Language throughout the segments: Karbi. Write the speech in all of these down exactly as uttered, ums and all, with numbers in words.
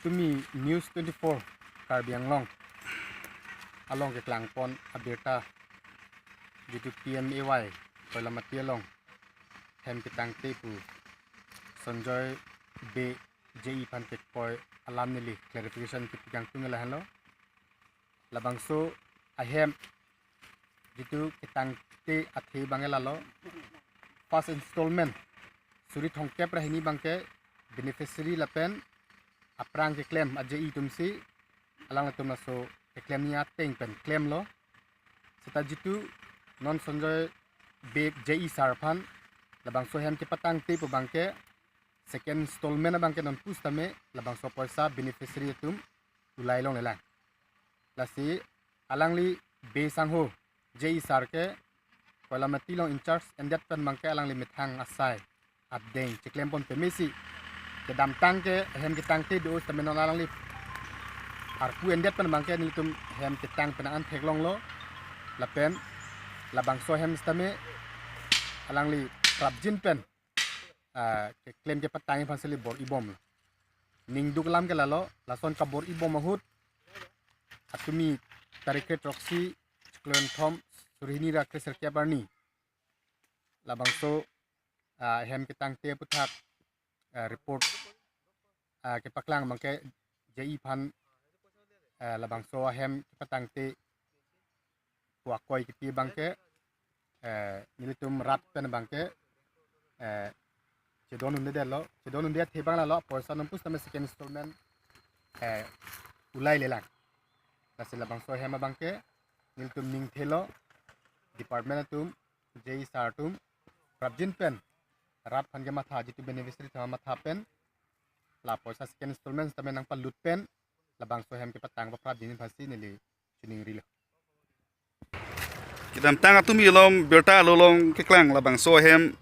Tumi News twenty-four Karbi Anglong along keklangpon abirta jitu P M A Y Koilamati along hem ketangte pu Sanjoy Bey J E aphan kekoi alam neli clarification kipi kangtung lahenlo. Labangso ahem jitu ketangte athe abangke lalo, first installment suri thomkep ra hini abangke beneficiary lapen aphrang keklem a J E atumsi alanglitum laso keklemji ateng pen klemlo. Seta jitu non Sanjoy Bey J E sir aphan labangso hem kepatangte pu abangke second installment abangke non pusitame labangso apoisa beneficiary atum ulai longlelang. Lasi alangli Bey sangho J E sir ke Koilamati along in charge endet pen abangke alangli methang asai adeng cheklempon pemesi kedamtang ke hem ketangte do-o sitame non alangli arpu endet pen abangke nelitum hem ketang pen an theklonglo. Lapen labangso hem sitame alangli prapjin pen ah, keklem kepatang aphan seli bor-ibomlo. Ningduk alam ke lalo, lason kabor-ibom ahut atumi tarik throksi, chiklo kethom, suri hini ra kre sirkep arni labangso ah, hem ketangte aputhak ah, report ah, kepaklang abangke J E aphan ah, labangso ahem kepatangte pu akoi kipi abangke eh, nelitum rat pen abangke eh, chedondundedetlo, chedondundi athe abang lalo, apoisa non pusitame second installment eh, ulailelang. Lasi labangso ahem abangke nelitum ningthelo, department atum, J E sir atum prapjin pen rat aphan kematha jitu beneficiary atum matha pen la apoisa second installment sitame nangpalut pen labangso ahem kepatang paprapjin aphansi neli chiningrilo. Kedamtang atumi along birta along keklang labangso ahem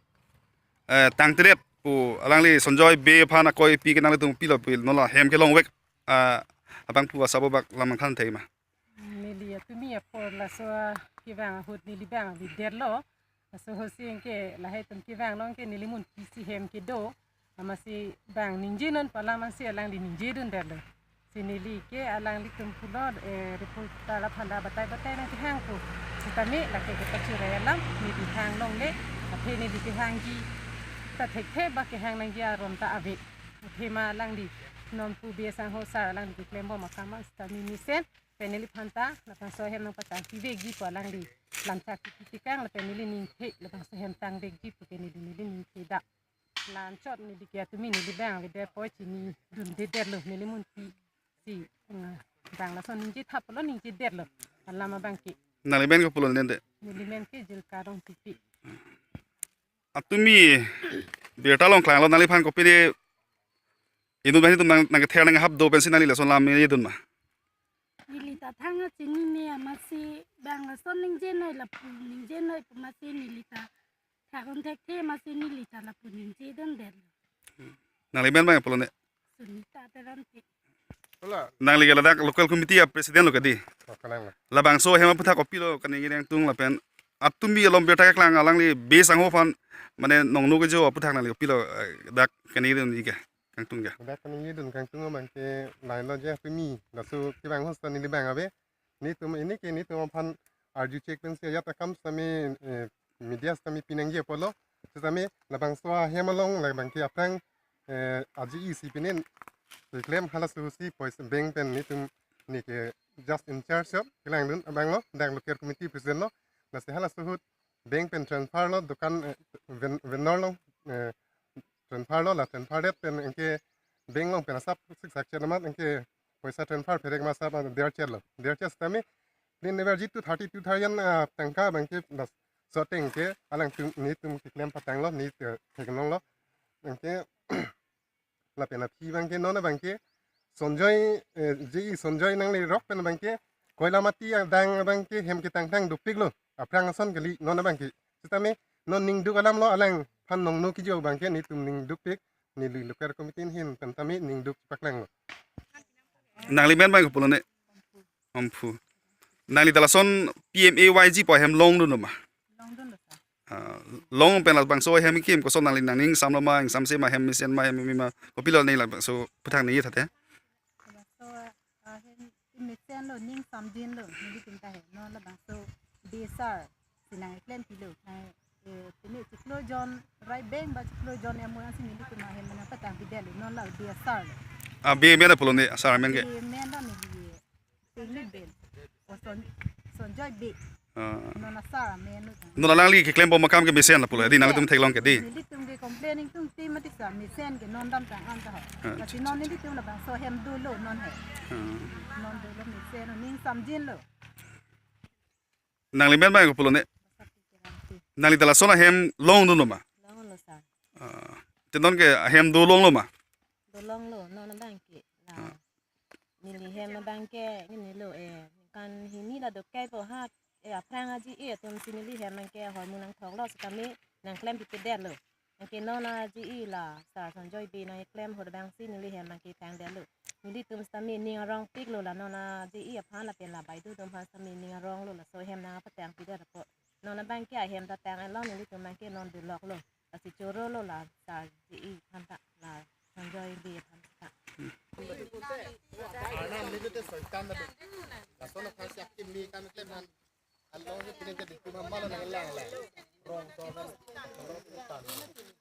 eh, tangtedet pu alangli Sanjoy Bey aphan akoi pi ke nanglitum pilo pu non la hem kelongvek ah, abang pu asabo bak lamang than thei ma. Neli atumi apor laso kevang ahut neli bang avedetlo. Laso ahutsi anke lahai atum kevang along ke neli munpi si hem kedo. Amatsi bang ningjenon pu alam ansi alangli ningjedundetlo. Si neli ke alanglitum pulo eh, report ta laphanta batai batai nangkehang pu. Sitame lake kepachurai alam neli hang longle. Athe neli kehangji ta thekthe ba kehang nangji aron ta ave. Athema alangli non pu Bey sangho sir alangli keklembom akam an sitame mesen pen neliphanta labangso ahem nangpatangpivekji pu alangli lamchak kipi tikang lapen neli ningthe labangso ahem tangvekji pu ke neli neli ningthe dak. La anchot neli ke atumi neli bang avedet apot chinidundedetlo, neli munpi si mm, bang lason ningje thaplo ningjedetlo. Alam abangke. Nangli men ke pulo nende. Neli men ke Jilka Rongpipi. Atumi birta along klanglo, nangliphan kopine inut banghini atum nang nangkether nanghap do pensi nangli lason lam ningjedun ma? Neli ta thang chinine amatsi bang lason ningjenoi lapu ningjenoi pu amatsi neli ta thakon thekthe amatsi neli ta lapu ningjedundet. Nangli men bang pulo ne? Sunita Terangpi. Hola. Nangli ke ladak local committee a president lo kedi. Oh, kalang lo. Labangso ahem aputhak kopilo kaningje nangtung lapen atumi along birta keklang alangli Bey sangho aphan mane nongno kejo aputhak nangli kopilo eh, dak kaningjedun ike kangtung ke. Dak kaningjedun kangtung abangke lahenlo je atumi laso kevang ahut ta neli bang ave. Netum ini ke netum aphan arju chek pensi ajat akam sitame eh, media sitame pinangji apotlo. Sitame labangso ahem along labangke aphrang eh, a J E si pine keklem halaso ahutsi poisa bank pen netum ne ke just in charge of kelangdun abanglo, dak local committee president lo. Lasi halaso ahut bank pen transfer lo, dukan eh, ven- vendor lo eh, transfer lo, la transfer det pen anke bank along pen asap sik sak chet amat anke poisa transfer pherek ma asap derchetlo. Derchet sitame clean never jitu thirty two thousand ah, tangka abangke laso ateng ke alangtum netum keklem patanglo, ne eh, theklonglo. Anke lapen aphi abangke non abangke Sanjoy eh, J E Sanjoy nangli rok pen abangke Koilamati adang abangke hem ketangtang dopiklo. Aphrang ason kali non abangke. Sitame non ningduk alamlo alangphan nongno kejo abangke netum ningdukpik, neli local committee ahin pen tame ningduk paklanglo. Nangli men bang pulo ne? Omphu. Nangli ta lason P M A Y G pu ahem longdunlo ma? Longdunlo sir. Ah, long pen labangso ahem kim koson nangli nangning samlo ma, ingsamse ma, hem mesen ma, hem mi ma, kopilo nangli labangso aputhak ningje thate? Mesen lo, ning samjin lo, nelitum ta he, non labangso B S R si nangklempilo, nang, eh, pini chiklo jon, rai beng ba chiklo jon emu si nelitum ahem nangpatang pidetlo, non la B S R lo. Ah, B men pulo ne, sir amen ke? B men lo neli, Singni Bey, o Son, Sonjoy Bey, Ah. non asar amen lo. Non alangli keklem bom akam ke mesen la pulo, di nangtum theklong ke di. Nelitum ke complain ingtungti mati sir, mesen ke non damtang an ta ho. Ah. Lasi non nelitum labangso hem dolo non he. Ah. Non dolo mesen, ning samjin lo. Nangli men bang pulo ne. Nangli ta lason ahem longdunlo ma? Longlo sir. Ah. Te non ke ahem dolonglo ma? Dolonglo, non abang ke la. Ah. Neli hem abang ke neli lo, eh, kan hini la dokai po ha, eh, aphrang aji, eh, atum si neli hem abang ke hormu nangthoklo sitame nangklem pipedetlo. Anke non aji la sir Sonjoy Bey nangklem ahut abang si neli hem abang ke tangdetlo. Nelitum sitame ning arongpiklo la non aji aphan lapen la baideo atum aphan sitame ning aronglo, laso hem nangpatang pidet apot. Non abang ke ahem ta tang-etlo, nelitum abang ke non doloklo. Lasi chorolo la sir J E aphan ta, la Sonjoy Bey aphan ta. Arnam ni te soitan na. Laso na kasi aktim ni kan te man. Along ni pini jadi kuma malu nang lang lang. Rong to kan. Rong to kan.